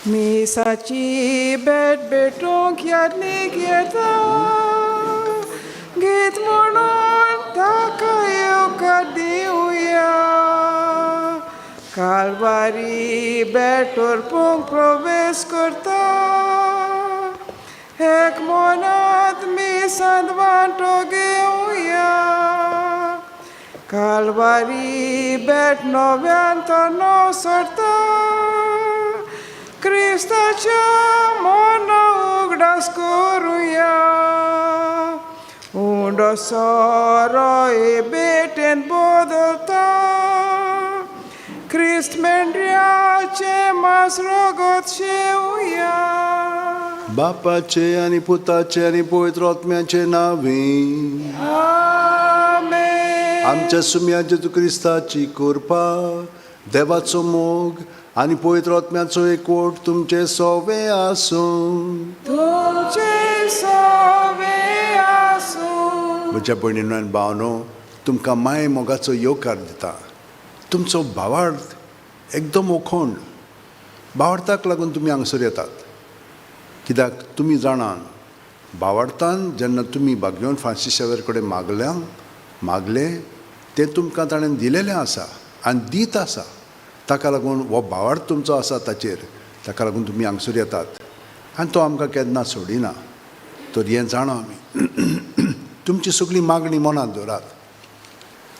मिसाची भेट भेटूंक यादनीक येता, गीत म्हणून ताका येवकार दिवया. कालवारी भेट ओरपूंक प्रवेश करता, एक मनांत मिसांत वांटो घेवया. कालवारी भेट नव्यान तो णव सोडता, क्रिस्ताच्या मना उगडास करुया. उंडो सोरो हे भेटेन बदलता, क्रिस्त मेंढऱ्याचें मांस रगत शेवया. बापाचे आनी पुताचे आनी पवित्र आत्म्याचे नांवे. आमेन. आमच्या सुम्या जेजू क्रिस्ताची कृपा, देवाचो मोग आनी पवित्र आत्म्याचो एकवट तुमचे सोवे आसूं. तुमचे सोवे आसूं. म्हज्या भयणीनो आनी भावनो, तुमकां माय मोगाचो येवकार दिता. तुमचो भावार्थ एकदम ओखोंड भावार्थाक लागून तुमी हांगसर येतात, कित्याक तुमी जाणात, भावार्थान जेन्ना तुमी भाग्यवंत फ्रांसीस शावेर कडेन मागल्या मागले, तें तुमकां ताणें दिलेलें आसा आनी दीत आसा. ताका लागून हो भावार्थ तुमचो आसा ताचेर, ताका लागून तुमी हांगसर येतात आनी तो आमकां केन्ना सोडिना. तर हें जाणा आमी. तुमची सगळी मागणी मनांत दवरात.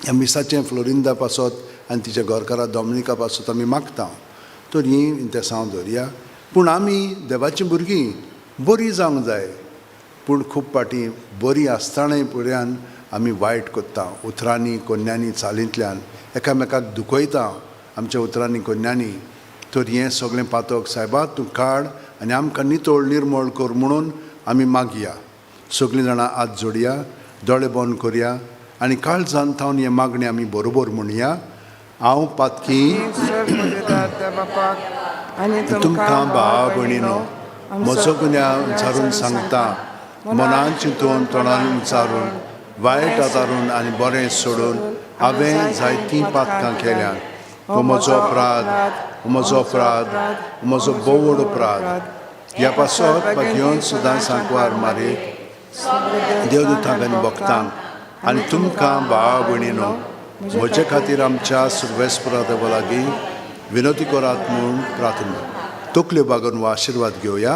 ह्या मिसाचें फ्लोरिंदा पासत आनी तिच्या घरकारा डॉमिनिका पासत आमी मागता. तर हीं इंतेसांव धरया. पूण आमी देवाचीं भुरगीं बरीं जावंक जाय, पूण खूब फावटी बरीं आसतनाय पर्यान आमी वायट करता. उतरांनी, कोन्यांनी, चालींतल्यान एकामेकाक दुखयता आमच्या उतरांनी, कोन्यांनी. तर हें सगळें पातक सायबा तूं काड आनी आमकां नितळ निर्मळ कर म्हणून आमी मागया. सगळीं जाणां हात जोडया, दोळे बंद करया आनी काळजान थावन हें मागणें आमी बरोबर म्हणया. हांव पातकी बापाक आनी तुमकां भाव भयणीनो म्हजो गुन्यांव विचारून सांगता. मनान चिंतून, तोंडान उच्चारून, वायट आदारून आनी बरें सोडून हांवें जायतीं पातकां केल्यात. हो म्हजो अपराध, हो म्हजो अपराध, हो म्हजो भोव व्हड अपराध. ह्या पासत भाग्यवंत सदां सांकवार मारयेक, देवदूतांक आनी भक्तांक आनी तुमकां भावा भयणीनो म्हजे खातीर आमच्या सुर्वेस्परा देवा लागीं विनवती करात म्हूण प्रार्थना. तकल्यो बागोवन हो आशिर्वाद घेवया.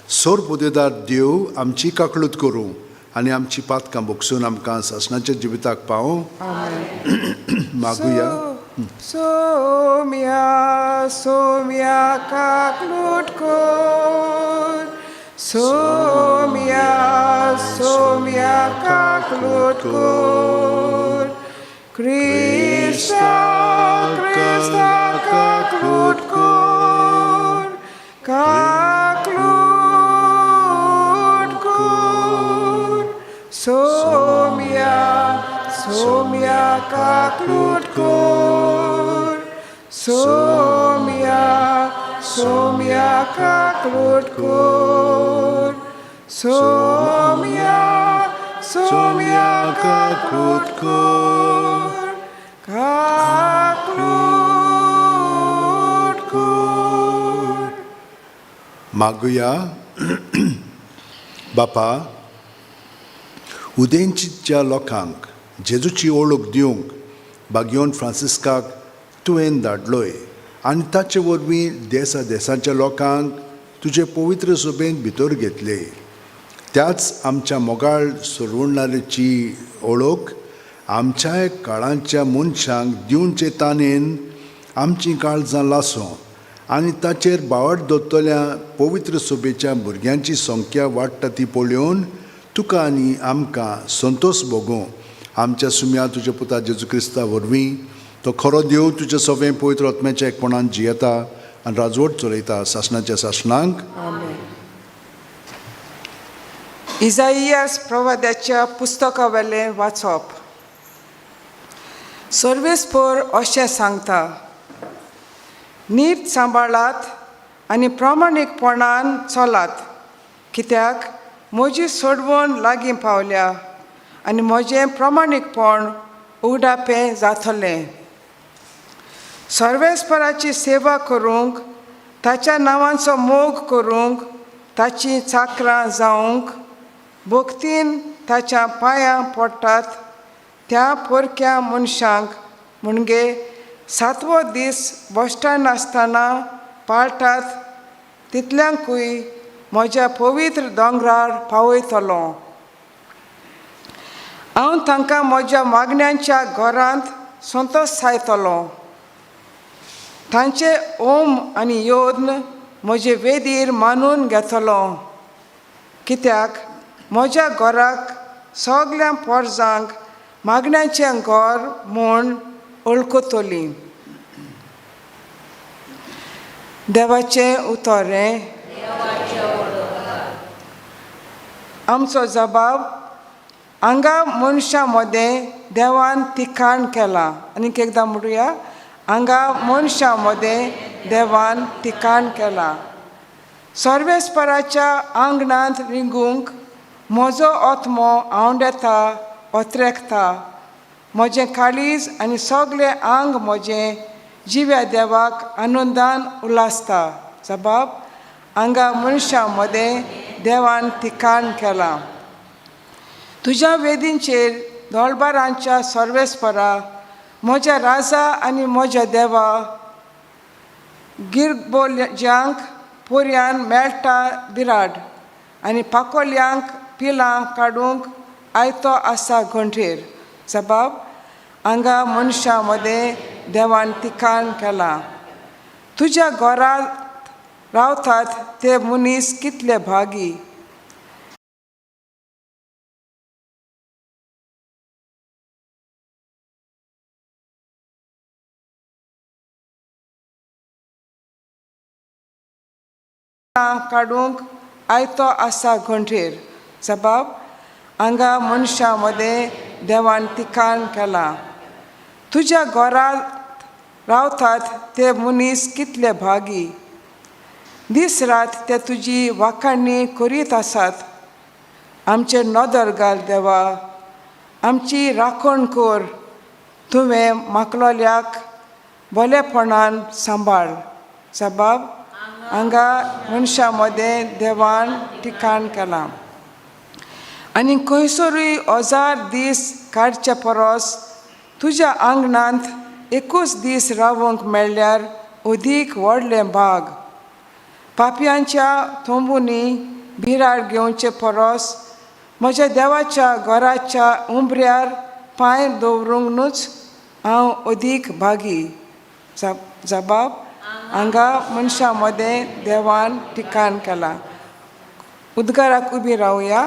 सोर पुदेदार देव आमची काकळूत करूं आनी आमची पातकां भोगसून आमकां सासणाच्या जिविताक पावूं. मागुया. सोम्या, सोम्या, काकलूट कर. सोम्या, सोम्या, काकलूट कर. क्रिस्ता, क्रिस्ता, काकलूट कर, काकलूट कर. सोम्या, सोम्या, काकलूट कर. सोम्या, सोम्या, काकलूट कर. सोम्या, सोम्या, काकलूट कर, काकलूट कर. मागुया. बापा, उदेंचीच्या लोकांक जेजूची ओळख दिवंक भाग्यवंत फ्रांसिस्काक तुवें धाडलोय आनी ताचे वरवीं देसा देसाच्या लोकांक तुजे पवित्र सभेंत भितर घेतले, त्याच आमच्या मोगाळ सोडवणाऱ्याची ओळख आमच्याय काळांच्या मनशांक दिवचे तानेन आमचीं काळजां लासो आनी ताचेर बावट दवरतल्या पवित्र सभेच्या भुरग्यांची संख्या वाडटा ती पळोवन तुका आनी आमकां संतोश भोगूं. आमच्या सुम्या तुज्या पुता जेजू क्रिस्ता वरवीं. तो खरो देव, तुज्या सवें पवित्र आत्म्याच्या एकपणान जियेता आनी राजवट चलयता सासणाच्या सासणांक. आमेन. इजाइयास प्रवाद्याच्या पुस्तकावेलें वाचप. सर्वेस्पर अशें सांगता, नीत सांबाळात आनी प्रामाणीकपणान चलात, कित्याक म्हजी सोडवण लागीं पावल्या आनी म्हजें प्रामाणीकपण उगडापें जातलें. सर्वेस्पराची सेवा करूंक ताच्या नांवांचो मोग करूंक, ताचीं चाकरां जावंक भक्तीन ताच्या पांयां पडटात त्या पोरक्या मनशांक, म्हणजे सातवो दीस बश्टान नासतना पाळटात तितल्यांकूय म्हज्या पवित्र दोंगरार पावयतलो. हांव तांकां म्हज्या मागण्यांच्या घरांत संतोश सायतलो. तांचे ओम आनी योद्न म्हजे वेदीर मानून घेतलो, कित्याक म्हज्या घराक सगल्या पोरजांक मागण्यांचें घर म्हूण वळखतलीं. देवाचें उतर हें. आमचो जबाब. हांगा मनशां मदें देवान तिखाण केलां. आनीक एकदां म्हणुया. हांगा मनशां मदें देवान तिखाण केलां. सर्वेस्पराच्या आंगणांत रिंगूंक म्हजो आत्मो आंवडेता, ओत्रेकता. म्हजें काळीज आनी सगळें आंग म्हजें जिव्या देवाक आनंदान उल्हासता. जबाब. हांगा मनशां मदें देवान तिखाण केलां. तुज्या वेदींचेर दोळबारांच्या सर्वेस्परा, म्हज्या राजा आनी म्हज्या देवा, गिरबोल्यांक पोरयान मेळटा बिराड आनी पाकोल्यांक पिलां काडूंक आयतो आसा घोंटेर. जबाब. हांगा मनशां मदें देवान तिखाण केलां. तुज्या घरांत रावतात ते मनीस कितले भागी. काडूंक आयतो आसा घोंटेर. जबाब. हांगा मनशां मदें देवान तिखाण केलां. तुज्या घरांत रावतात ते मनीस कितले भागी. दीस रात ते तुजी वाखाणी करीत आसात. आमचेर नदर घाल देवा, आमची राखण कर. तुवें माकलोल्याक बरेपणान सांबाळ. जबाब. हांगा मनशां मदें देवान ठिकाण केलां. आनी खंयसरूय हजार दीस काडचे परस तुज्या आंगणांत एकूच दीस रावंक मेळ्ळ्यार अदीक व्हडलें भाग. पापयांच्या तंबूंनी बिराड घेवचे परस म्हज्या देवाच्या घराच्या उंबऱ्यार पांय दवरूंकूच हांव अदीक भागी. जबाब. हांगा मनशां मदें देवान ठिकाण केलां. उद्गाराक उबी रावया.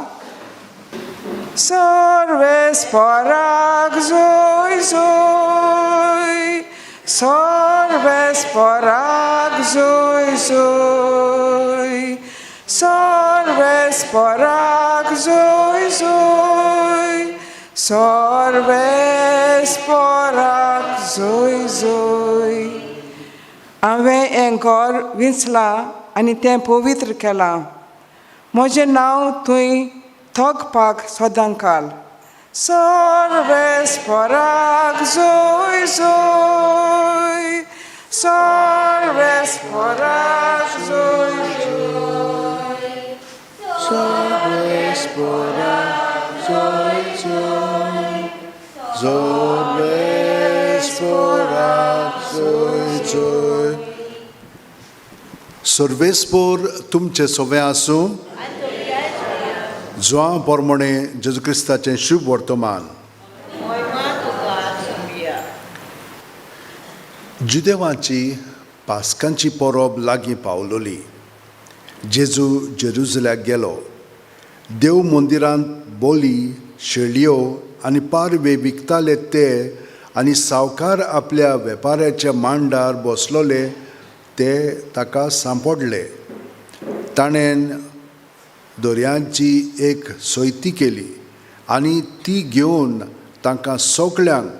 सर्वेस्पराक जोय जोय, सर्वेस्पराक जोय जोय, सर्वेस्पराक जोय जोय, सर्वेस्पराक जोय जोय. हांवें हें घर विंचलां आनी तें पवित्र केलां. म्हजें नांव थंय थोगपाक सदांकाल. सर्वेस्पराक जोय जोय, सर्वेस्पराक जोय जोय. सर्वेस्पराक जोय जोय, सर्वेस्पराक जोय जोय. सर्वेस्पोर तुमचे सोवे आसूं. जुआंव पोरमोणे जेजू क्रिस्ताचें शुभ वर्तमान. जुदेवाची पास्कांची परब लागीं पावलोली. जेजू जेरुजल्याक गेलो. देव मंदिरांत बोली, शेळयो आनी पारवे विकताले ते आनी सावकार आपल्या वेपाऱ्याच्या मांडार बसलोले ते ताका सांपडले. ताणें दोरयांची एक सोयती केली आनी ती घेवन तांकां सगळ्यांक,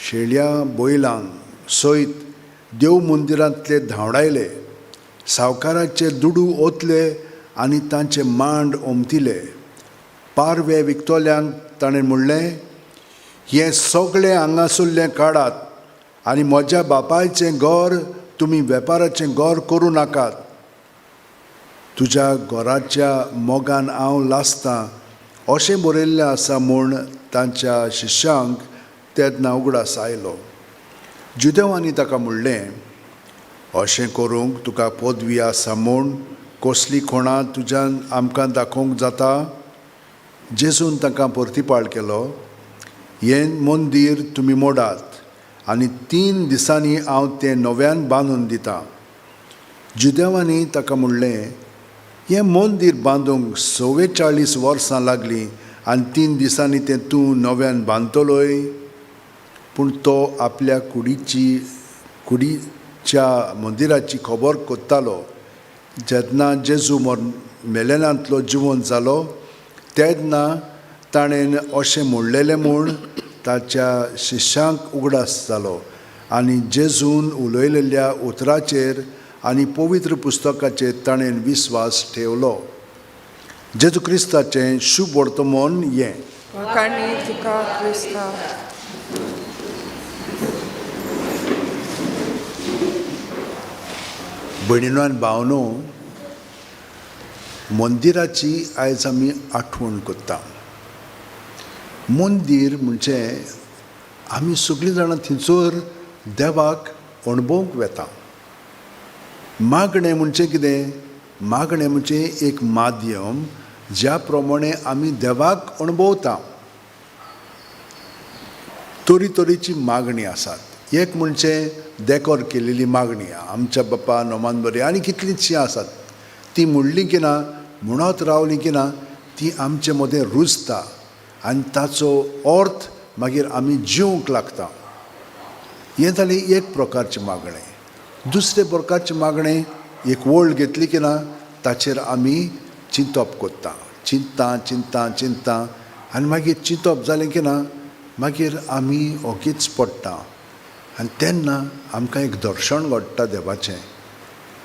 शेळयां बैलांक सयत, देव मंदिरांतले धांवडायले. सावकाराचे दुडू ओतले आनी तांचे मांड ओमतिले. पारवे विकतल्यांक ताणें म्हणलें, हें सगळें हांगासरलें काडात आनी म्हज्या बापायचें घर तुमी वेपाराचें घर करूं नाकात. तुज्या घराच्या मोगान हांव लासतां अशें बरयल्लें आसा म्हूण तांच्या शिश्यांक तेन्ना उगडास आयलो. जुदेवांनी ताका म्हणलें, अशें करूंक तुका पदवी आसा म्हूण कसली कोणा तुज्यान आमकां दाखोवंक जाता? जेजून तांकां परतिपाळ केलो, हें मंदीर तुमी मोडात आनी 3 दिसांनी हांव तें नव्यान बांदून दितां. जुदेवांनी ताका म्हणलें, हें मंदीर बांदूंक 44 वर्सां लागलीं आनी 3 दिसांनी तें तूं नव्यान बांदतलोय? पूण तो आपल्या कुडीच्या मंदिराची खबर कोत्तालो. जेन्ना जेजू मेलेनांतलो जिवंत जालो तेन्ना ताणें अशें म्हणलेलें म्हूण ताच्या शिश्यांक उगडास जालो आनी जेजून उलयलेल्या उतराचेर आनी पवित्र पुस्तकाचेर ताणें विस्वास ठेवलो. जेजू क्रिस्ताचें शुभ वर्तमान हें. वाखाणी तुका क्रिस्ता. भयणीनो आनी भावनो, मंदिराची आयज आमी आठवण करता. मंदीर म्हणजे आमी सगळीं जाणां थंयसर देवाक अणभवंक वेता. मागणें म्हणजे कितें? मागणें म्हणजे एक माध्यम ज्या प्रमाणे आमी देवाक अणभवता. तरेतरेची मागणी आसात. एक म्हणजे देकोर केलेली मागणी, आमच्या बाप्पा नोमान बरी आनी कितलींचशीं आसात. ती म्हणली की ना, म्हणत रावली की ना, ती आमचे मदें रुजता आनी ताचो अर्थ मागीर आमी जिवंक लागता. हें जालें एक प्रकारचें मागणें. दुसरे प्रकारचें मागणें, एक वळ घेतली की ना ताचेर आमी चिंतप करता, चिंता चिंता चिंता आनी मागीर चिंतप जालें की ना मागीर आमी ओगीच पडटा आनी तेन्ना आमकां एक दर्शन घडटा देवाचें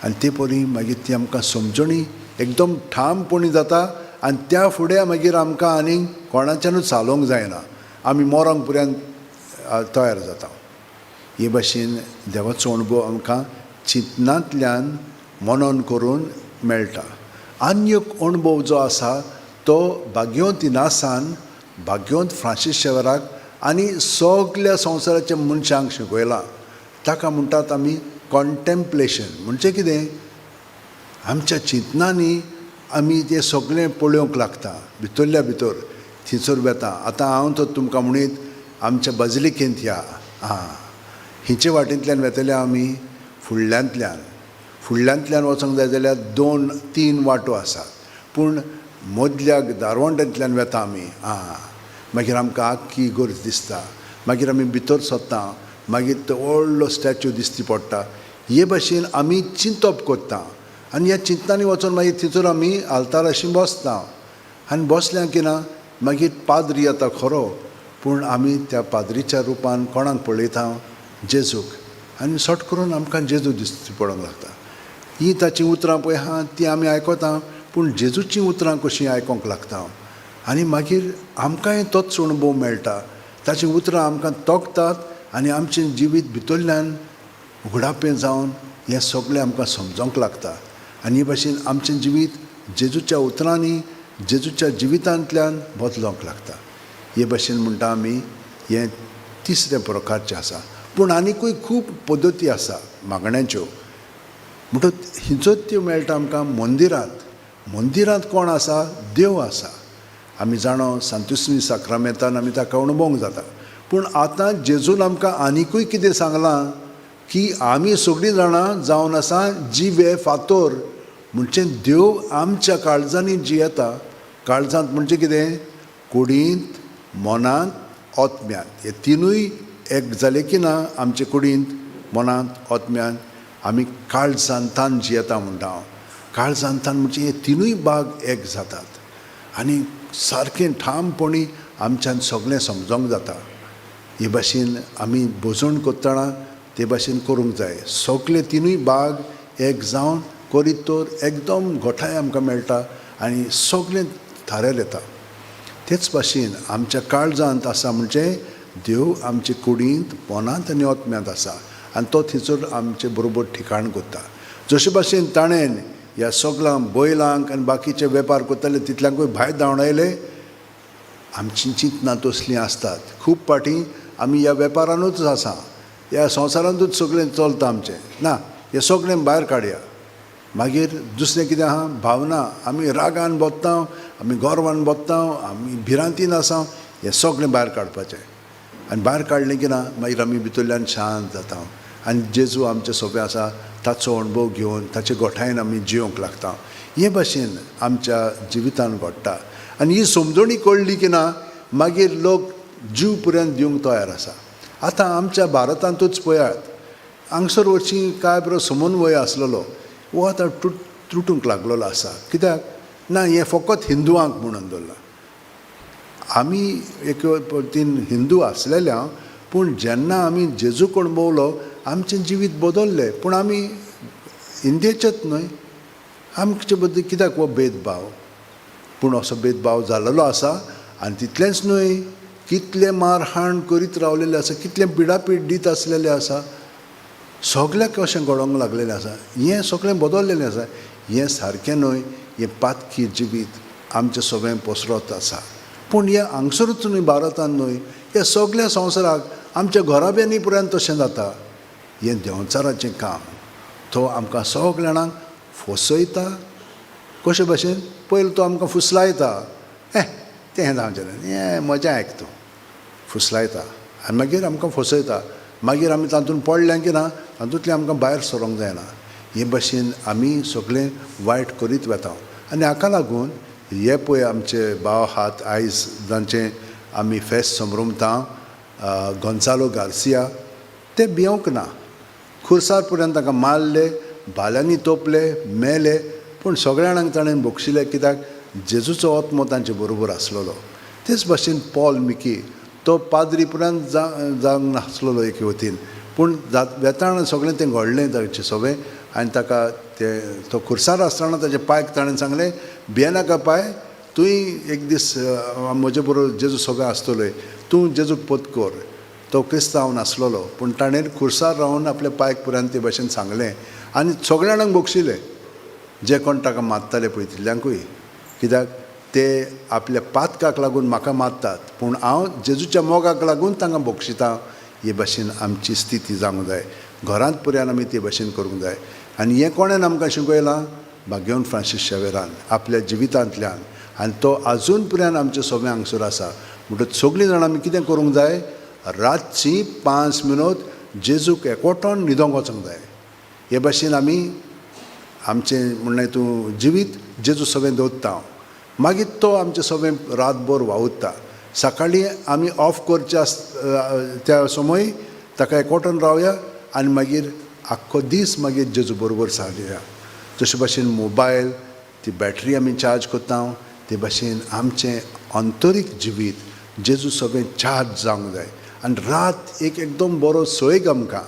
आनी ते परी मागीर ती आमकां समजणी एकदम ठामपणी जाता आनी त्या फुडें मागीर आमकां आनी कोणाच्यानूच चालोवंक जायना, आमी मरोंक पर्यंत तयार जाता. हे भाशेन देवाचो अणभव आमकां चिंतनांतल्यान मनन करून मेळटा. आनी एक अणभव जो आसा तो भाग्यवंत इनासान भाग्यवंत फ्रांसीस शेवराक आनी सगल्या संवसाराच्या मनशांक शिकयलां. ताका म्हणटात आमी कॉन्टेम्पलेशन. म्हणजे कितें? आमच्या चिंतनांनी आमी तें सगळें पळोवंक लागता, भितरल्या भितर थंयसर वेता. आतां हांव तर तुमकां म्हणीत आमच्या बाजिलिकेंत या, आं हिचे वाटेंतल्यान वेतले आमी फुडल्यांतल्यान, फुडल्यांतल्यान वचोंक जाय जाल्यार 2-3 वाटो आसात, पूण मदल्या दारवंटांतल्यान वेता आमी. आं मागीर आमकां आख्खी गरज दिसता, मागीर आमी भितर सरता, मागीर तो व्हडलो स्टॅच्यू दिसती पडटा. हे भाशेन आमी चिंतप करता आनी ह्या चिंतनांनी वचोन मागीर थंयसर आमी आल्ताराशी बसता आनी बसल्या की ना मागीर पाद्री येता खरो, पूण आमी त्या पाद्रीच्या रुपान कोणाक पळयता? जेजूक. आनी सट करून आमकां जेजू दिसती पडोंक लागता. ही ताचीं उतरां पळय आहा तीं आमी आयकता, पूण जेजूचीं उतरां कशीं आयकोंक लागता आनी मागीर आमकांय तोच अणभव मेळटा. ताचीं उतरां आमकां तोखतात आनी आमचें जिवीत भितरल्यान उगडापें जावन हें सगळें आमकां समजोंक लागता. आनी हे भाशेन आमचें जिवीत जेजूच्या उतरांनी, जेजूच्या जिवितांतल्यान बदलोंक लागता. हे भाशेन म्हणटा आमी हें तिसरें प्रकारचें आसा. पूण आनिकूय खूब पद्दती आसा मागण्यांच्यो. म्हणटकच हिचोच त्यो मेळटा आमकां मंदिरांत. मंदिरांत कोण आसा? देव आसा. आमी जाणो सांतुस्मी साक्रामेंतान आमी ताका अणभवंक जाता. पूण आतां जेजून आमकां आनिकूय कितें सांगलां की आमी सगळीं जाणां जावन आसा जिवे फातोर. म्हणजे देव आमच्या काळजांनी जियेता. काळजांत म्हणजे कितें? कुडींत, मनांत, आत्म्यांत. हे तिनूय एक जाले की ना आमचे कुडींत, मनांत, आत्म्यांत आमी काळजांतान जियेता म्हणटा हांव. काळजांतान म्हणजे हे तिनूय भाग एक जातात आनी सारकें ठामपणी आमच्यान सगळें समजोंक जाता. हे भाशेन आमी भोजण करतना ते भाशेन करूंक जाय. सगळे तिनूय भाग एक जावन करीत तर एकदम घटाय आमकां मेळटा आनी सगळें थारेर येता. तेच भाशेन आमच्या काळजांत आसा म्हणजे देव आमचे कुडींत, मनांत आनी आत्म्यांत आसा. आनी तो थंयसर आमचे बरोबर ठिकाण करता. जशे भाशेन ताणें ह्या सगळ्यां बैलांक आनी बाकीचे वेपार करताले तितल्यांकूय भायर धांवडायले. आमची चिंतनां तसलीं आसतात. खूब फावटी आमी ह्या वेपारानूच आसा, ह्या संवसारांतूच सगळें चलता आमचें. ना, हें सगळें भायर काडया. मागीर दुसरें कितें आहा, भावना. आमी रागान बोत्ता, आमी गर्वान बोत्ता, आमी भिरांतीन आसा. हें सगळें भायर काडपाचें. आनी भायर काडलें की ना मागीर आमी भितरल्यान शांत जाता आनी जेजू आमचे सोंपें आसा ताचो अणभव घेवन ताचे गोठायेन आमी जियोंक लागता. हे भाशेन आमच्या जिवितान घडटा. आनी ही समजणी कळ्ळी की ना मागीर लोक जीव पर्यंत दिवंक तयार आसा. आतां आमच्या भारतांतूच पळयात, हांगसर वचीं काय बरो समन्वय आसलेलो हो आतां तुटूंक लागलेलो आसा. कित्याक ना, हें फकत हिंदुआंक म्हणून दवरलां. आमी एक पद्दतीन हिंदू आसलेल्या, पूण जेन्ना आमी जेजूक अणभवलो आमचें जिवीत बदल्लें. पूण आमी इंडियेचेच न्हय, आमचे बद्दल कित्याक हो भेदभाव? पूण असो भेदभाव जाल्लो आसा. आनी तितलेंच न्हय, कितलें मारहाण करीत रावलेलें आसा, कितलें पिडापीड दीत आसलेलें आसा, सगल्याक अशें घडोवंक लागलेलें आसा. हें सगळें बदल्लेलें आसा. हें सारकें न्हय. हें पातकी जिवीत आमचें सगळें पसरत आसा. पूण हें हांगसरूच न्हय, भारतान न्हय, हे सगल्या संवसाराक आमच्या घराब्यांनी पर्यंत तशें जाता. हें देंवचाराचें काम. तो आमकां सगल्या जाणांक फसयता. कशे भाशेन? पयलीं तो आमकां फुसलायता, तें जावचें ना, हें मजा आयक. तूं फुसलायता आनी मागीर आमकां फसयता. मागीर आमी तातूंत पडलें की ना तातूंतलें आमकां भायर सरोंक जायना. हे भाशेन आमी सगळें वायट करीत वता. आनी हाका लागून हे पळय आमचे भाव हात आयज जांचें आमी फेस्त समरमता, गोन्सालो गार्सिया, ते भियोंक ना. खुर्सार पर्यंत ताका मारले, भाल्यांनी तोपले, मेले, पूण सगळ्या जाणांक ताणें बक्षिले. कित्याक? जेजूचो आत्मो तांचे बरोबर आसलेलो. तेच भाशेन पॉल मिकी, तो पाद्री पर्यंत जावंक नासलेलो एके वतीन, पूण वेताना सगळें तें घडलें ताचें सगळें. आनी ताका ते तो खुर्सार आसतना ताच्या पायक ताणें सांगलें, भियेनाका पाय, तुंय एक दीस म्हजे बरोबर जेजू सगळें आसतलोय, तूं जेजूक पत कर. तो क्रिस्तांव नासलेलो, पूण ताणें खुर्सार रावन आपल्या पायक पर्यंत ते भाशेन सांगलें आनी सगळ्या जाणांक बक्षिलें, जे कोण ताका मारताले पळय तितल्यांकूय. कित्याक? ते आपल्या पातकाक लागून म्हाका मारतात, पूण हांव जेजूच्या मोगाक लागून तांकां बक्षितां. हे भाशेन आमची स्थिती जावंक जाय. घरांत पर्यंत आमी ते भाशेन करूंक जाय. आनी हें कोणें आमकां शिकयलां? भाग्यवंत फ्रांसीस शेवेरान आपल्या जिवितांतल्यान. आनी तो आजून पर्यंत आमचे सगळें हांगसर आसा. म्हणटकच सगळीं जाणां आमी कितें करूंक जाय? रातची 5 मिनट जेजूक एकवटोन न्हिदोंक वचूंक जाय. हे भाशेन आमी आमचें म्हणलें तूं जिवीत जेजू सगळें दवरता, मागीर तो आमचें सगळें रातभर वावुरता. सकाळीं आमी ऑफ करचे आस त्या समय ताका एकवटोन रावया आनी मागीर आख्खो दीस मागीर जेजू बरोबर सारया. जशे भाशेन मोबायल ती बॅटरी आमी चार्ज करता, ते भाशेन आमचें अंतरीक जिवीत जेजू सगळें चार्ज जावंक जाय. आनी रात एक एकदम बरो सोयग आमकां.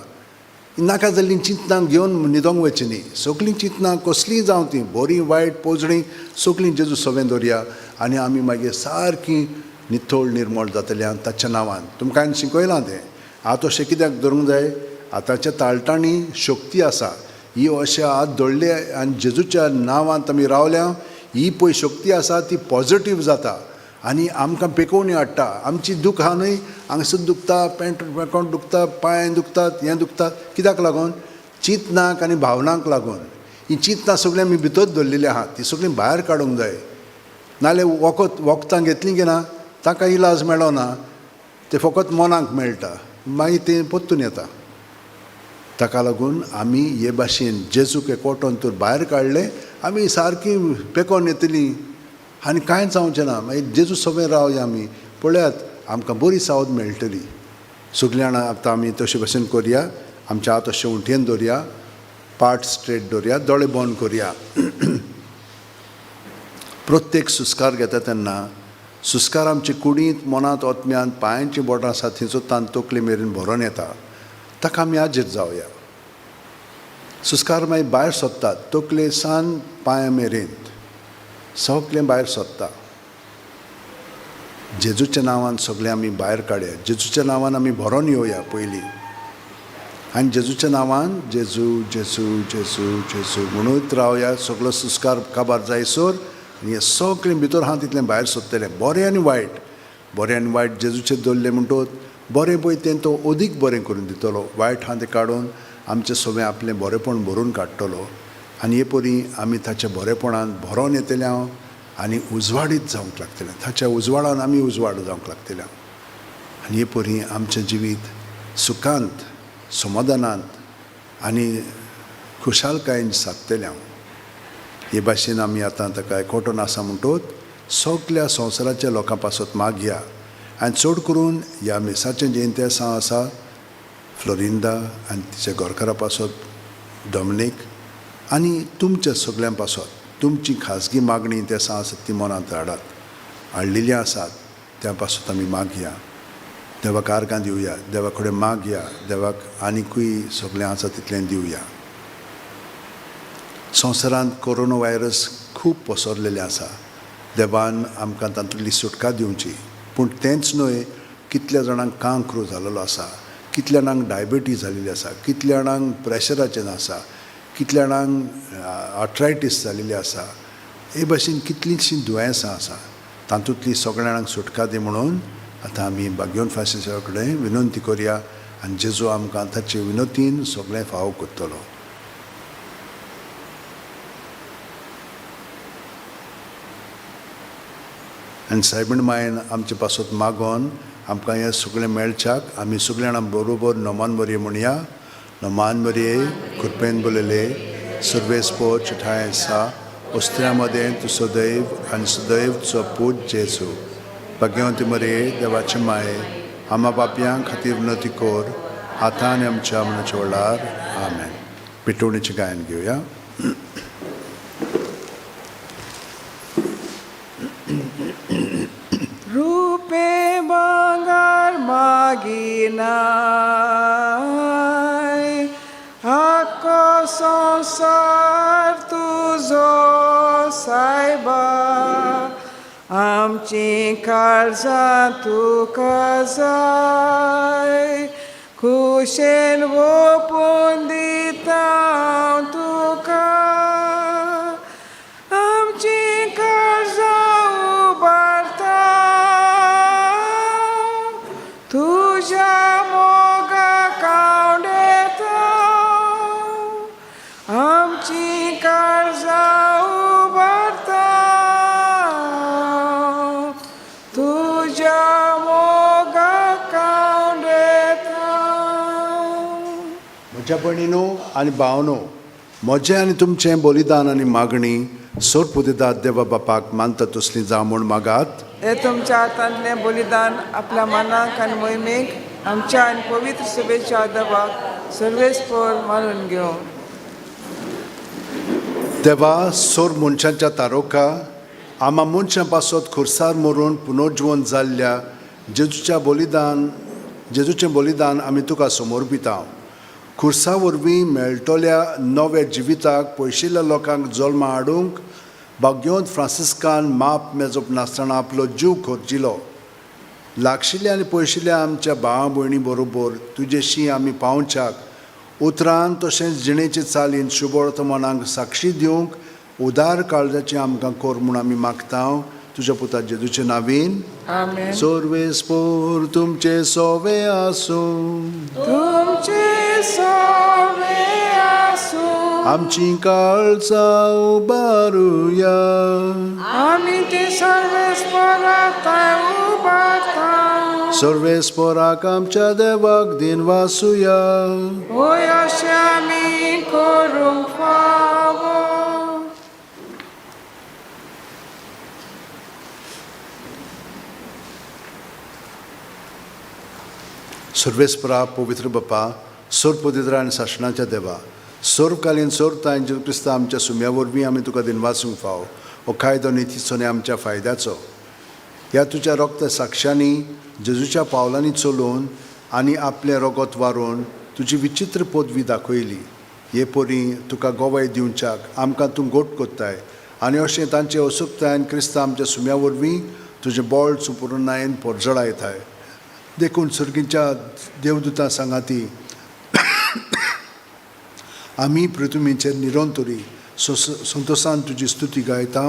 नाका जाल्लीं चिंतनां घेवन न्हिदोंक वचचीं न्ही. सगळीं चिंतनां कसलीं जावं तीं, बरीं वायट पोजडीं, सगळीं जेजू सगळें दवरया आनी आमी मागीर सारकीं नितळ निर्मळ जातलीं ताच्या नांवान. तुमकां हांवें शिकयलां तें. आतां अशें कित्याक धरूंक जाय? आतांच्या ताळटांनी शक्ती आसा. ही अशें हात दवरले आनी जेजूच्या नांवांत आमी रावल्या, ही पळय शक्ती आसा ती पॉजिटीव जाता आनी आमकां पेकोवणी हाडटा. आमची दूख आहा न्हय, हांगसर दुखता, पेंट पेकोण दुखता, पांय दुखतात, हें दुखतात, कित्याक लागून? चिंतनाक आनी भावनांक लागून. ही चिंतनां सगळीं आमी भितर दवरलेलीं आहा, ती सगळीं भायर काडूंक जाय. नाल्यार वखदां घेतलीं की ना ताका इलाज मेळना, तें फकत मनाक मेळटा, मागीर तें परतून येता. ताका लागून आमी हे भाशेन जेजूक एकवटोन तर भायर काडलें, आमी सारकीं पेकोन येतलीं आनी कांयच जावचें ना. मागीर जेजू सगळें रावया आमी, पळयात आमकां बरी सावद मेळटली. सगळीं जाणां आतां आमी तशे भाशेन करया. आमच्या हात अशें उंटयेन दवरया, पाट स्ट्रेट दवरया, दोळे बंद करया. प्रत्येक सुस्कार घेता तेन्ना सुस्कार आमचे कुडींत, मनांत, आत्म्यांत, पांयांची बोटां आसा थंयचो तान तकले मेरेन भरोन येता. ताका आमी हाजीर जावया. सुस्कार मागीर भायर सोदतात, तकले सान पांयां मेरेन सगळें भायर सोदता. जेजूच्या नांवान सगळें आमी भायर काडया. जेजूच्या नांवान आमी भरोन येवया पयलीं. आनी जेजूच्या नांवान जेजू जेजू जेजू जेजू म्हणूत रावया. सगलो संस्कार काबार जायसर आनी हें सगळें भितर आहा तितलें भायर सोदतलें. बरें आनी वायट, बरें आनी वायट जेजूचें दवरलें म्हणटकच बरें पळय तें तो अदीक बरें करून दितलो, वायट आहा तें काडून आमचें सगळें आपलें बरेंपण भरून काडटलो. आनी हे परी आमी ताच्या बरेपणान भरोन येतले हांव आनी उजवाडीत जावंक लागतलें. ताच्या उजवाडान आमी उजवाड जावंक लागतले हांव. आनी हे परी आमचें जिवीत सुखांत, समाधानांत आनी खुशालकायेन सादतलें हांव. हे भाशेन आमी आतां ताका एकवटून आसा म्हणटकच सगल्या संवसाराच्या लोकां पासत मागया. आनी चड करून ह्या मिसाचें जें इतिहासांव आसा फ्लोरिंदा आनी तिच्या घरकारा पासत डॉमिनीक आनी तुमच्या सगल्यां पासत तुमची खाजगी मागणी इतिहासां आसात ती मनांत हाडात, हाडलेलीं आसात त्या पासत आमी मागया. देवाक आर्गां दिवया, देवा कडेन मागया, देवाक आनिकूय सगळें आसा तितलें दिवया. संवसारांत कोरोना व्हायरस खूब पसरलेलें आसा. देवान आमकां तातूंतली सुटका दिवची. पूण तेंच न्हय, कितल्या जाणांक कांक्र जालेलो आसा, कितल्या जाणांक डायबिटीज जालेली आसा, कितल्या जाणांक प्रेशराचें आसा, कितल्या जाणांक आर्थरायटीस जालेली आसा. हे भाशेन कितलींशीं दुयेंसां आसा. तातूंतली सगळ्या जाणांक सुटका दी म्हणून आतां आमी भाग्यवन फ्रांसिसा कडेन विनंती करया आनी जेजू आमकां ताचे विनंतीन सगळें फावो करतलो. आनी सायबीण मायन आमचे पासत मागोन आमकां हें सगळें मेळच्याक आमी सगळ्या जाणां बरोबर नमान मरये म्हणया. नमान मरये, कृपेन बोलयले सर्वेस्पोर चिठाय आसा, वस्त्र्या मदें तूं सदैव आनी सदैव तुजो पूत जेजू. भाग्यवंती मरये, देवाचे माये, आमा पापयां खातीर विनंती कर आतां आनी आमच्या मनाच्या वेळार. आमेन. पेटोवणेचें गायन घेवया. रुपे भांगर मागिनाय, आख्खो संवसार तुजो सायबा, आमचीं काळजां तुका जाय, खुशेन ओपून दिता हांव तुका, आमचीं काळजां उबारता तुज्या मोगाक आवडटा, आमचीं काळजां उबारता तुज्या मोगाक आवडटा. म्हज्या भयणीनो आनी भावनो, म्हजें आनी तुमचें बलिदान आनी मागणी सोर पुदेदात देवा बापाक मानता तसली जावं म्हूण मागात. हे तुमच्या हातांतलें बलिदान आपल्या मनाक आनी मोहिमेक आमच्या आनी पवित्र सभेच्या देवाक सर्वेस्पोर मानून घेवं. देवा, सोर मनशांच्या तारोका आमा मनशां पासत खुर्सार मरून पुनर्जिवन जाल्ल्या जेजूच्या बलिदान जेजूचें बलिदान आमी तुका समर्पिता. खुर्सा वरवीं मेळटल्या नव्या जिविताक पयशिल्ल्या लोकांक जल्मा हाडूंक भाग्यवंत फ्रांसिस्कान माप मेजप नासतना आपलो जीव खर्चिलो. लागशिल्ल्या आनी पयशिल्ल्या आमच्या भावा भयणी बरोबर तुजेशी आमी पावच्याक उतरान तशेंच जिणेचे चालीन शुभवर्तमानाक साक्षी दिवंक उदार काळजाचें आमकां कर म्हूण आमी मागता तुज्या पुता जेजूचे नावीन. आमेन. सर्वेस्पोर तुमचे सोवे आसूं. तुमचे सोवे आसूं. आमची काळजां उबारुया. आमी ते सर्वेस्पोराक थंय उबारता. सर्वेस्पोराक आमच्या देवाक दिन वासुया. होय, अशें आमी करूंक फावो. सर्वेस्परा पवित्र बापा, सर्व पवित्र आनी सासणाच्या देवा, सर्वकालीन सर्वतायन जेजू क्रिस्ता आमच्या सुम्या वरवीं आमी तुका दिनवासूंक फाव. हो कायदो नितीचो आनी आमच्या फायद्याचो. ह्या तुज्या रक्त साक्षांनी जेजूच्या पावलांनी चलोवन आनी आपलें रगत वारोवन तुजी विचित्र पदवी दाखयली. हे परी तुका गवाय दिवच्याक आमकां तूं गोट कोत्ताय आनी अशें तांचे असुकतायन क्रिस्ता आमच्या सुम्या वरवीं तुजें बळ सुपुर्णायेन परजळायताय. देखून सर्गीच्या देवदूतां सांगाती आमी पृथ्वीचेर निरंतरी संतोसान तुजी स्तुती गायता.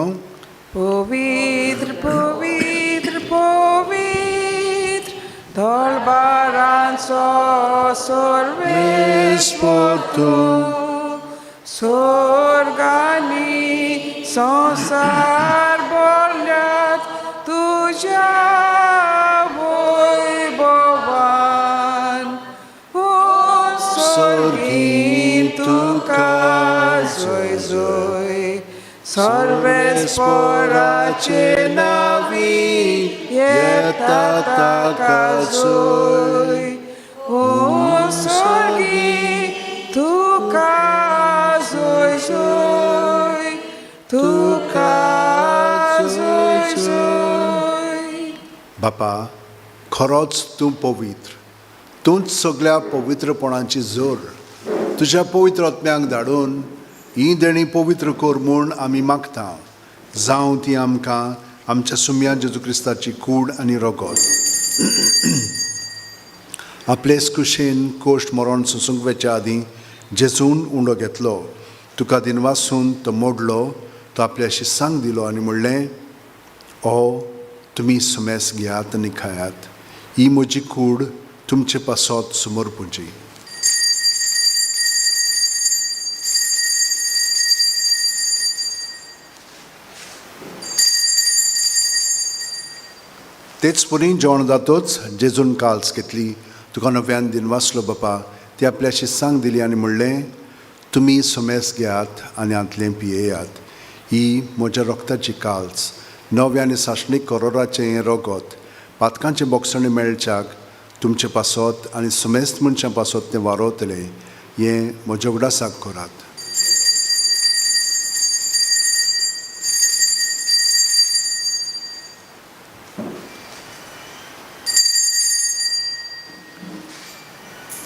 पवित्र पवित्र पवित्र तलवारांचो सर्वेस्पर तूं स्वर्गानी संवसार भरल्यात तुज्या वैभवान. ओ स्वर्गी तुका जय जय सर्वेस्पराचे नावी येता ताका जय. ओ स्वर्गी तुका जय जय तुका जय जय. बापा, खरोच तूं पवित्र, तूंच सगळ्या पवित्रपणाची जोर. तुज्या पवित्र आत्म्यांक धाडून ही देणी पवित्र कर म्हूण आमी मागता. जावं ती आमकां आमच्या सुम्या जेजू क्रिस्ताची कूड आनी रगत. आपलेच कुशेन कोश्ट मरण सोसूंक वेच्या आदीं जेजून उंडो घेतलो, तुका दिनवासून तो मोडलो, तो आपल्या शिसांक दिलो आनी म्हणलें, ओ तुमी सुमेस घेयात आनी खायात, ही म्हजी कूड तुमचे पासत समर्पुची. तेच परी जेवण जातोच जेजून काल्स घेतली, तुका नव्यान दिनवासलो बापा, ती आपल्या शिसांक दिली आनी म्हणलें, तुमी सुमेस घेयात आनी हांतलें पियेयात, ही म्हज्या रक्ताची काल्स, नव्या आनी सासणीक करोराचें हें रगत, पातकांचें बोगसणें मेळच्याक तुमचे पासत आनी सुमेस्त मनशां पासत तें वारोवतलें, हें म्हज्या उगडासाक करात.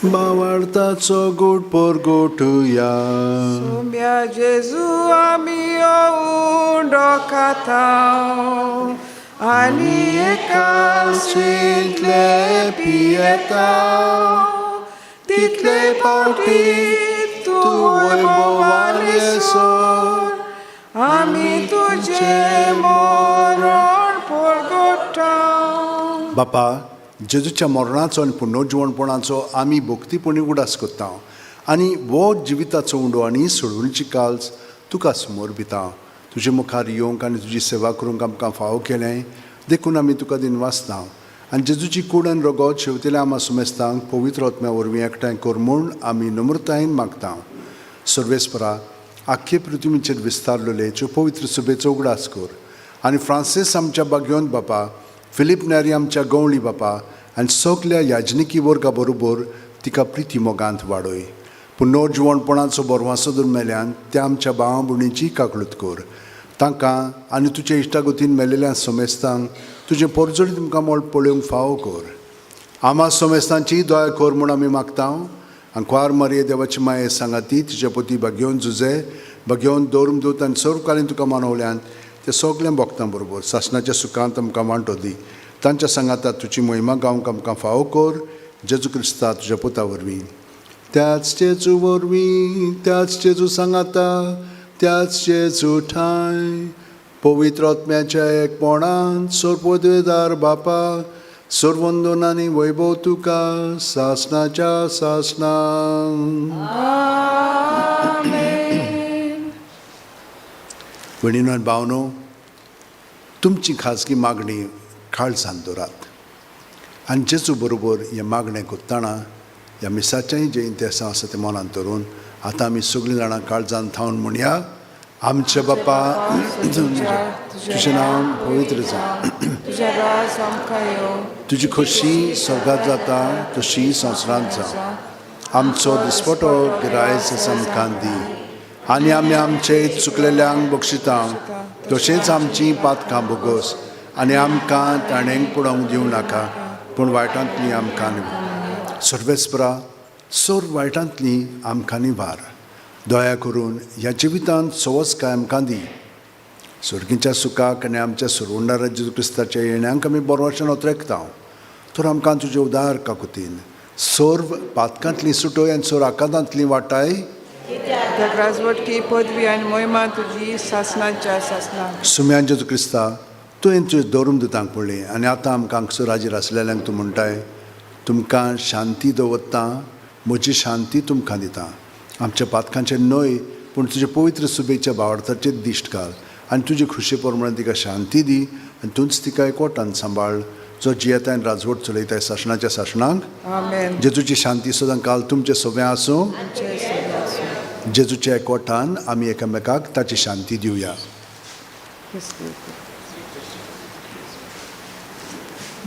बावडताचो गोड परगोटुया. Sombia Jesu आमी उंडो खातांव आनी एकालशींतले पियेतांव, तितले पावटी तूं वैभवान येसर आमी तुजें मरण परगटांव. बापा, जेजूच्या मरणाचो आनी पुनर्जिवणपणाचो आमी भक्तीपणी उगडास करता आनी हो जिविताचो उंडो आनी सोडवणीची काल्स तुका समर्पिता. तुजे मुखार येवंक आनी तुजी सेवा करूंक आमकां फावो केलें देखून आमी तुका दिनवासता आनी जेजूची कूड आनी रगत शेवतेल्या आमा सुमेस्तांक पवित्र आत्म्या वरवीं एकठांय कर म्हूण आमी नम्रतायेन मागता. सर्वेस्परा, आख्खे पृथ्वीचेर विस्तारलेले ज्यो पवित्र सभेचो उगडास कर आनी फ्रांसीस आमच्या बागयोन बापा, फिलीप नेरी आमच्या गवळी बापा आनी सगल्या याजनिकी वर्गा बरोबर तिका प्रिती मोगांत वाडय. पुनर्जिवणपणाचो बरवासो धरून मेल्यान त्या आमच्या भावा भयणीची काकळूत कर. तांकां आनी तुज्या इश्टागतीन मेलेल्या सोमेस्तांक तुजें पोरजोडी तुमकां मोल पळोवंक फावो कर. आमा सोमेस्तांची दया कर म्हूण आमी मागता. आंकवार मारये देवाची माये सांगाती तिचे पती भाग्योवन जुजे भाग्योवन दवरून दूत आनी सर्वकालीन तुका मानवल्यान ते सगळें भोगतां बरोबर सासणाच्या सुखांत आमकां वांटो दी. तांच्या सांगाता तुजी मोहिमा गावंक आमकां फावो कर. जेजू क्रिस्ता तुज्या पुता वरवीं, त्याच जेजू वरवीं, त्याच जेजू सांगाता, त्याच जेजू ठांय पवित्र आत्म्याच्या एकपणान सर्वपदवेदार बापा, सर्वंदन आनी वैभव तुका सासणाच्या सासणां. आमेन. भयणीनो आनी भावनो, तुमची खाजगी मागणी काळजान दवरात आनी जेजू बरोबर हें मागणें करतना ह्या मिसाचेंय जें इंतेसांव आसा तें मनांत धरून आतां आमी सगळीं जाणां काळजान थावन म्हणया, आमचे बापा, तुजें नांव पवित्र जावं, तुज्या राज आमकां येवं, तुजी खोशी स्वर्गात जाता तशी संवसारांत जावं. आमचो दिसपटो गिरायस आमकां दी आनी आमी आमचे चुकलेल्यांक बक्षिता तशेंच आमची पातकां भोगोस आनी आमकां ताणेंक पडोवंक दिवं नाका पूण वायटांतली आमकां निवार. सर्वेस्परा, सर्व वायटांतली आमकां निवार. दया करून ह्या जिवितांत सवसकाय आमकां दी. सर्गीच्या सुखाक आनी आमच्या सुरवंडारा जेजू क्रिस्ताच्या येण्यांक आमी बरोवचें नोत्रेकता. तर आमकां तुजे उदार काकुतीन सर्व पातकांतली सुटोय आनी सोर आकांतांतली वाटाय. त्या राजवटकी पदवी आनी मोहिमा तुजी सासणाच्या सासणाक. सुम्यान जेजू क्रिस्ता, तुवें तुजें धरून दितांक पडली आनी आतां आमकां हांगसर हाजीर आसलेल्यांक तूं म्हणटाय, तुमकां शांती दवरता, म्हजी शांती तुमकां दिता. आमच्या पातकांचेर न्हय पूण तुजे पवित्र सुबेच्या भावार्थाचेर दिश्ट घाल आनी तुजी खुशी प्रमाणे तिका शांती दी आनी तूंच तिका एकवटान सांबाळ, जो जियेताय आनी राजवट चलयताय सासणाच्या सासणाक. आमेन. जेजूची शांती सदां काल तुमचे सगळें आसूं. तुमचे सगळें आसूं. जेजूच्या एकवटान आमी एकामेकाक ताची शांती दिवया.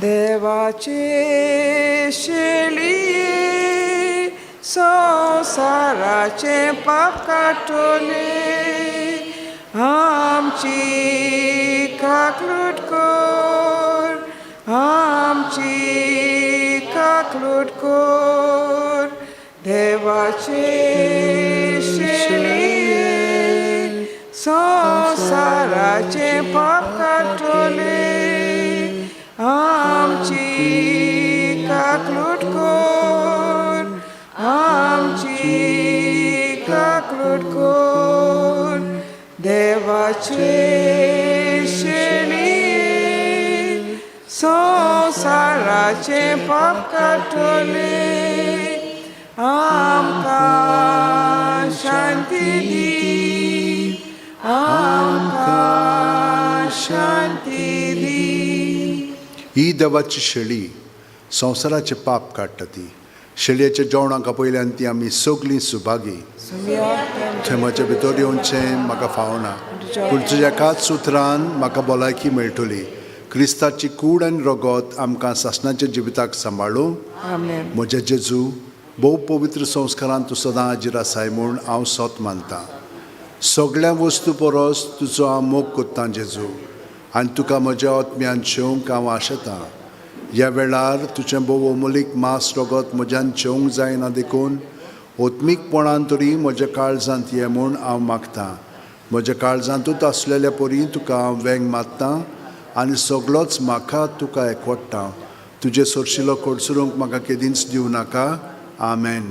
देवाचे शेळये, संवसाराचें पाप काडटले, आमची काकलूट कर, आमची काकलूट कर. देवाचे शेळये, संवसाराचें पाप काडटले, आमची काकलूट कर, आमची काकलूट कर. देवाचे शेळये, संवसाराचें पाप काडटले, आमकां शांती दी, आमकां शांती दी. ही देवाची शेळी संवसाराचें पाप काडटा. ती शेळयेच्या जेवणाक आपयल्यान ती आमी सगळीं सुभागी. थंय म्हज्या भितर येवचें म्हाका फावना, पूण तुज्या एकाच सुत्रान म्हाका भलायकी मेळटली. क्रिस्ताची कूड आनी रगत आमकां सासणाच्या जिविताक सांबाळूं. आमेन. म्हज्या जेजू, भोव पवित्र संस्कारान तूं सदां हाजीर आसाय म्हूण हांव सत मानतां. सगळ्या वस्तू परस तुजो हांव मोग कोत्तां जेजू, आनी तुका म्हज्या आत्म्यान शेवंक हांव आशेतां. ह्या वेळार तुजें भोव अमोलीक मांस रगत म्हज्यान शेवंक जायना, देखून ओत्मीकपणान तरी म्हज्या काळजांत ये म्हूण हांव मागतां. म्हज्या काळजांतूच आसलेल्या परी तुका हांव वेंग मारतां आनी सगळोच म्हाका तुका एकवडटा. तुजे सोरशिलो कडसरूंक म्हाका केदींच दिवं नाका. आमेन.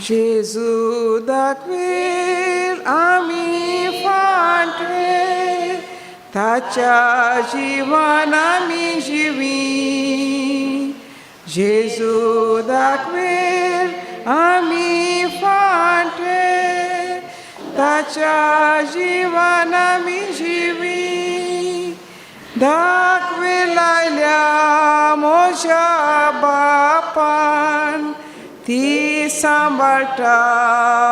Jésus दाखवेल आमी फांटवे, ताच्या जिवान आमी जिवी. जेजू दाखवेल आमी फांटवे, ताच्या जिवान आमी जिवी. दाखवेल आयल्या म्हज्या बापान, ती सांबाळटा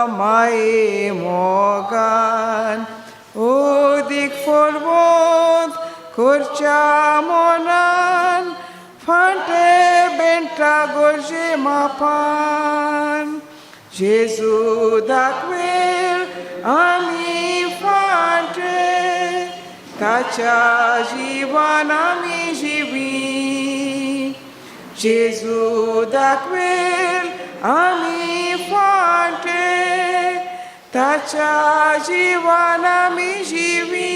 माये मोगान. ओदीक फॉरवोद करच्या मनान, फांटे बेंटा गोरजे मापान. जेजू दाखवेल आमी फांटे, ताच्या जिवान आमी जिवी. जेजू दाखवेल आमी फांटे, ताच्या जिवान आमी जिवी.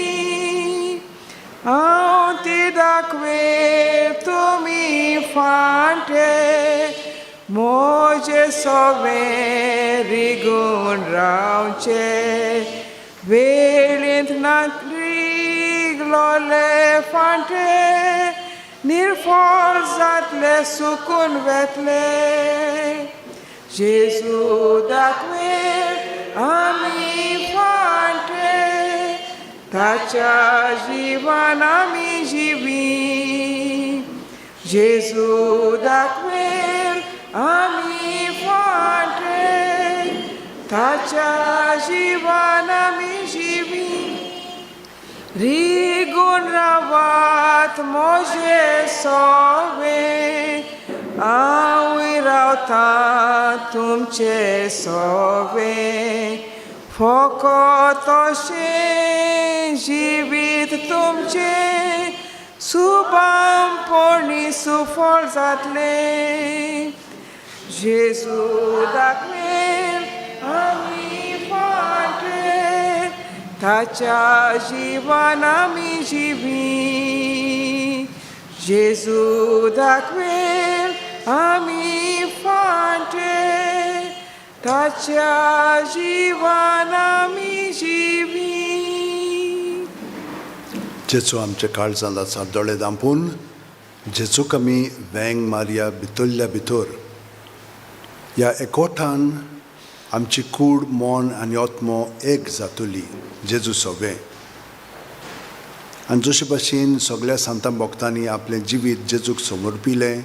हांव ती दाखवेल तुमी फांटे, म्हजे सवें रिगून रावचे. वेळींत नाकरिगलोले फांटे, निर्फळ जातले सुकून वेतले. जेजू दाखवेल आमी फांटे, ताच्या जिवान आमी जिवी. जेजू दाखवेल आमी फांटे, ताच्या जिवान आमी जिवी. रिगून रावात म्हजे सोवे, हांवूय रावता तुमचे सोवे. फकत अशें जिवीत तुमचें सुबामपणी सुफळ जातलें. जेजू दाखवेल आमी फाटले, ताच्या जिवान आमी जिवी. जेजू दाखवेल आमी फाटले, ताच्या जिवान आमी जिवी. जेचो आमच्या काळजांत आसा दोळे दांपून जेजूक आमी वेंग मारया भितरल्या भितर. ह्या एकोठान आमची कूड, मन आनी आत्मो एक जातली जेजू सगळें. आनी जशे भाशेन सगळ्या सांतां भक्तांनी आपलें जिवीत जेजूक समर्पिलें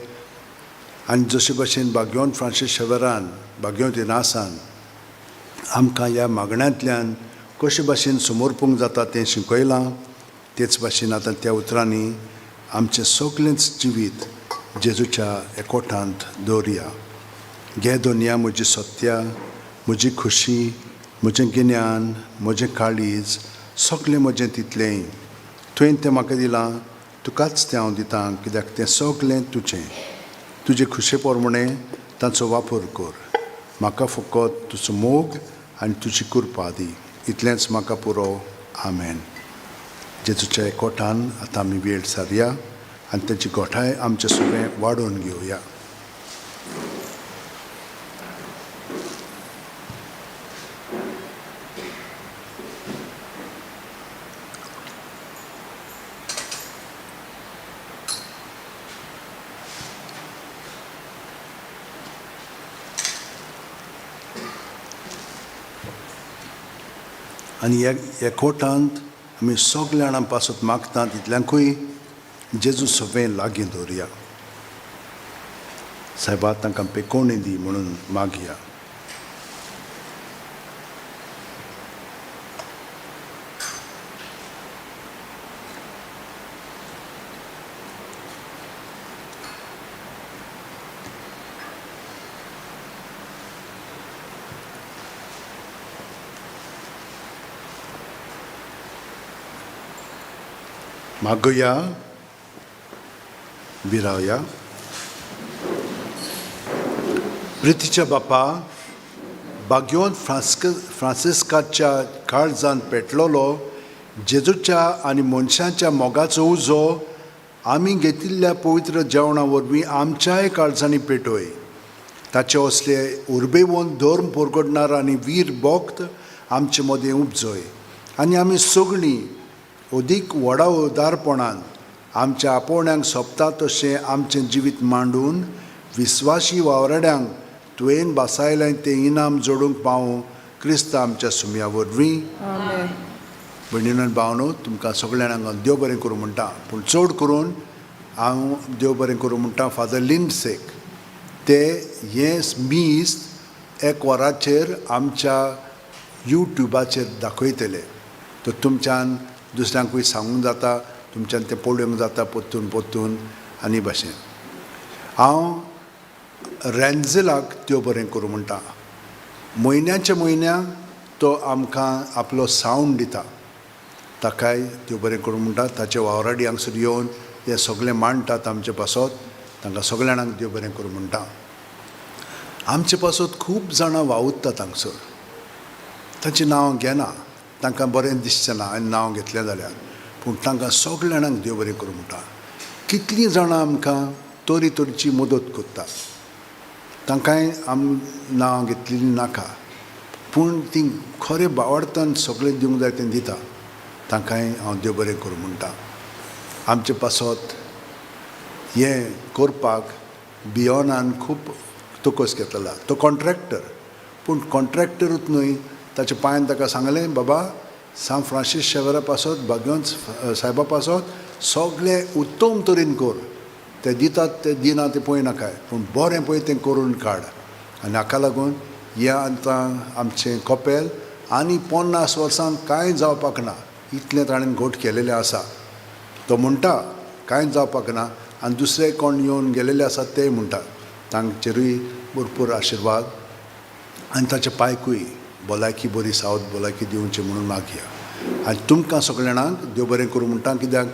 आनी जशे भाशेन भाग्योन फ्रांसीस शेवरान, भाग्योन इनासान आमकां ह्या मागण्यांतल्यान कशे भाशेन समर्पूंक जाता तें शिकयलां, तेच भाशेन आतां त्या उतरांनी आमचें सगळेंच जिवीत जेजूच्या एकोठांत दवरया. घे दोनया म्हजी सत्या, म्हजी खुशी, म्हजें गिन्यान, म्हजें काळीज, सगळें म्हजें तितलेंय तुवें तें म्हाका दिलां, तुकाच तें हांव दितां, कित्याक तें सगळें तुजें. तुजे खुशे प्रमाणें तांचो वापर कर. म्हाका फकत तुजो मोग आनी तुजी कृपा दी, इतलेंच म्हाका पुरो. आमेन. जेजूच्या एकोठान आतां आमी वेळ सारया आनी ताची गोठाय आमचे सगळें वाडोवन घेवया. आनी एकवटांत आमी सगल्या जाणां पासत मागता तितल्यांकूय जेजू सगळें लागीं दवरया. सायबा तांकां पेकोवणी दी म्हणून मागया. मागया, विरावया. प्रितीच्या बापा, बाग्योन फ्रांसिस्काच्या काळजान पेटलोलो जेजूच्या आनी मनशाच्या मोगाचो उजो आमी घेतिल्ल्या पवित्र जेवणा वरवीं आमच्याय काळजांनी पेटोय. ताचे असले उर्बेवन धर्म परगटणार आनी वीर भक्त आमचे मदें उपजय आनी आमी सगळीं अदीक व्हडा उदारपणान आमच्या आपोवण्यांक सोंपता तशें आमचें जिवीत मांडून विस्वाशी वावराड्यांक तुवें बासायलें तें इनाम जोडूंक पावूं क्रिस्त आमच्या सुमया वरवीं. भयणीनो आनी भावनो, तुमकां सगळ्या जाणांक देव बरें करूं म्हणटा, पूण चड करून हांव देव बरें करूं म्हणटा फादर लिंडसेक. ते हें मीस एक वराचेर आमच्या युट्युबाचेर दाखयतले, तर तुमच्यान दुसऱ्यांकूय सांगूंक जाता, तुमच्यान तें पळोवंक जाता परतून परतून. आनी भाशेन हांव रॅन्झेलाक देव बरें करूं म्हणटा. म्हयन्याच्या म्हयन्याक तो आमकां आपलो सावंड दिता, ताकाय देव बरें करूं म्हणटा. ताचे वावराडी हांगसर येवन हे सगळें मांडटात आमचे पासत, तांकां सगळ्या जाणांक देव बरें करूं म्हणटा. आमचे पासत खूब जाणां वावुरतात हांगसर, तांचें नांव घेना, तांकां बरें दिसचें ना आनी नांव घेतलें जाल्यार, पूण तांकां सगळ्या जाणांक देव बरें करूं म्हणटा. कितलीं जाणां आमकां तरी तरेची मदत करतात, तांकांय आम नांव घेतलेलीं नाका, पूण तीं खरें बावडतान सगळें दिवंक जाय तें दिता, तांकांय हांव देव बरें करूं म्हणटा. आमचे पासत हें करपाक बियोनान खूब तकस घेतला. तो कॉन्ट्रॅक्टर, पूण कॉन्ट्रॅक्टरूच न्हय, ताच्या पांयान ताका सांगलें, बाबा सांत फ्रांसीस शेवरा पासत, भाग्योन सायबा पासत सगळें उत्तम तरेन कर, ते दितात ते दिना ते पळय नाकाय, पूण बरें पळय तें करून काड. आनी हाका लागून हें आतां आमचें कपेल आनी 50 वर्सांक कांय जावपाक ना, इतलें ताणें घट केलेलें आसा. तो म्हणटा कांयच जावपाक ना आनी दुसरे कोण येवन गेलेले आसात तेय म्हणटा तांचेरूय भरपूर आशिर्वाद आनी ताच्या पायकूय भलायकी बरी सावत भलायकी दिवची म्हणून मागया. आनी तुमकां सगल्या जाणांक देव बरें करूं म्हणटा, कित्याक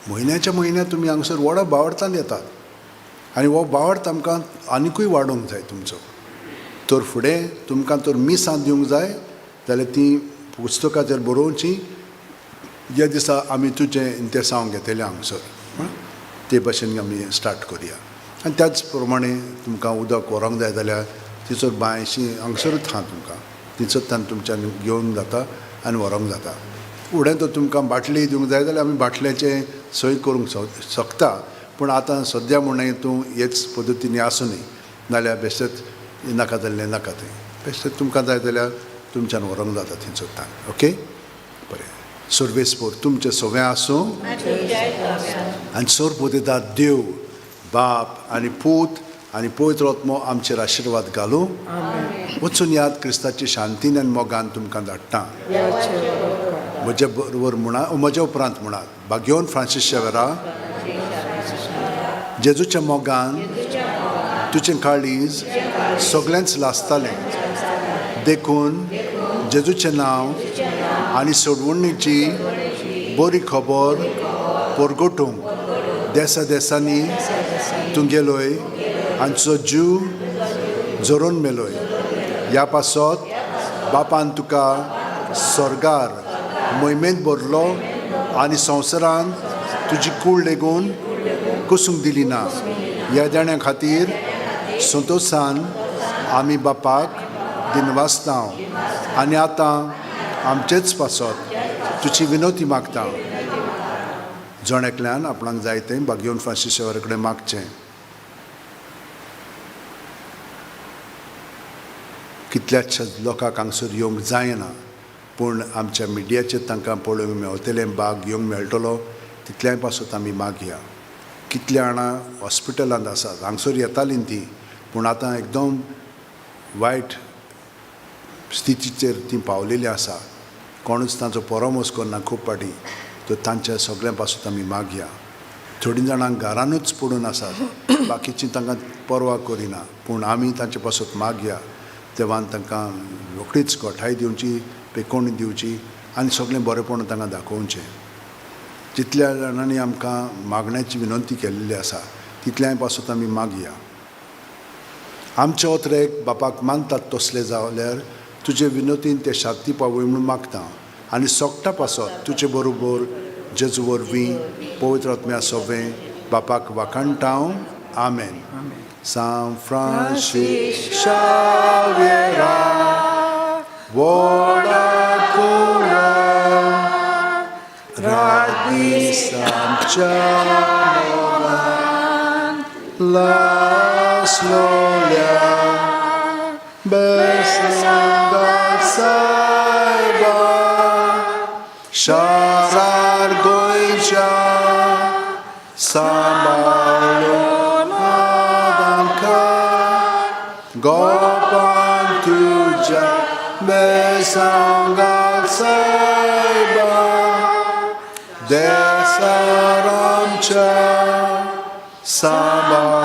म्हयन्याच्या म्हयन्याक तुमी हांगसर व्हडा भावार्थान येतात आनी हो भावार्थ आमकां आनिकूय वाडोवंक जाय तुमचो. तर फुडें तुमकां तर मिसां दिवंक जाय जाल्यार तीं पुस्तकाचेर बरोवचीं, ज्या दिसा आमी तुजें इंतेसांव घेतलें हांगसर ते भशेन आमी स्टार्ट करुया. आनी त्याच प्रमाणे तुमकां उदक व्हरोंक जाय जाल्यार तिचो बांयशी हांगसरूच आहा तुमकां, तिचोच तुमच्यान घेवन जाता आनी व्हरोंक जाता. फुडें तर तुमकां बाटली दिवंक जाय जाल्यार आमी बाटल्याचें सोय करूंक शकता, पूण आतां सद्या म्हणून तूं हेच पद्दतीन आसूं न्ही, नाल्यार बेश्टेच नाका जाल्लें नाका तें बेश्टेच तुमकां जाय जाल्यार तुमच्यान व्हरोंक जाता थंयसर तान. ओके, बरें, सर्वेस्पोर तुमचें सगळें आसूं आनी सोरपोतेदार देव बाप आनी पूत आनी पवित्र आत्मो आमचेर आशिर्वाद घालूं. वचून याद क्रिस्ताची शांतीन आनी मोगान तुमकां धाडटा. म्हजे बरोबर म्हणा, म्हज्या उपरांत म्हणात, भाग्योन फ्रांसीस शेवरा, जेजूच्या मोगान तुजें काळीज सगळेंच लासतालें, देखून जेजूचें नांव आनी सोडवणीची बरी खबर परगटूंक देसा देसांनी तूं गेलोय आनी तुजो जीव जरोवन मेलोय. ह्या पासत बापान तुका स्वर्गार मोहिमेंत भरलो आनी संवसारांत तुजी कूड लेगून कसूंक दिली ना. ह्या देण्या खातीर संतोशान आमी बापाक दिनवासता आनी आतां आमचेच पासत तुजी विनवती मागता. जण एकल्यान आपणाक जाय तें भाग्योन फ्रांसीस शेवरा कडेन मागचें. कितल्याशाच लोकांक हांगसर येवंक जायना, पूण आमच्या मिडियाचेर तांकां पळोवंक मेवतलें, भाग घेवंक मेळटलो, तितल्याय पासत आमी मागया. कितल्या जाणां हॉस्पिटलांत आसात, हांगसर येतालीं तीं, पूण आतां एकदम वायट स्थितीचेर तीं पावलेलीं आसा. कोणूच तांचो परामर्श करना खूब फावटी, तर तांच्या सगळ्यां पासून आमी मागया. थोडीं जाणां घरानूच पडून आसात, बाकीचीं तांकां पर्वा करिना, पूण आमी तांचे पासत मागया. देवान तांकां रोखडीच गोठाय दिवची, पेकोवणी दिवची आनी सगळें बरेंपण तांकां दाखोवचें. जितल्या जाणांनी आमकां मागण्याची विनंती केल्ली आसा तितल्याय पासत आमी मागया. आमचे ओतरेक बापाक मानतात तसले जाल्यार तुजे विनोतीन ते शांती पावय म्हणून मागता आनी सोगटा पासत तुजे बरोबर जेजू वरवीं पवित्र आत्म्या सोवें बापाक वाखाणटा. आमेन. सांत फ्रांसीस शाव्येरा व्हडा कुळा रात दीस आमच्या मोगान लासलोल्या बेसांगात सायबा शारार गोंयच्या सांबाळून आदांकार गोपान तुज्या बेसांगात सायबा देसार आमच्या सांबाळून.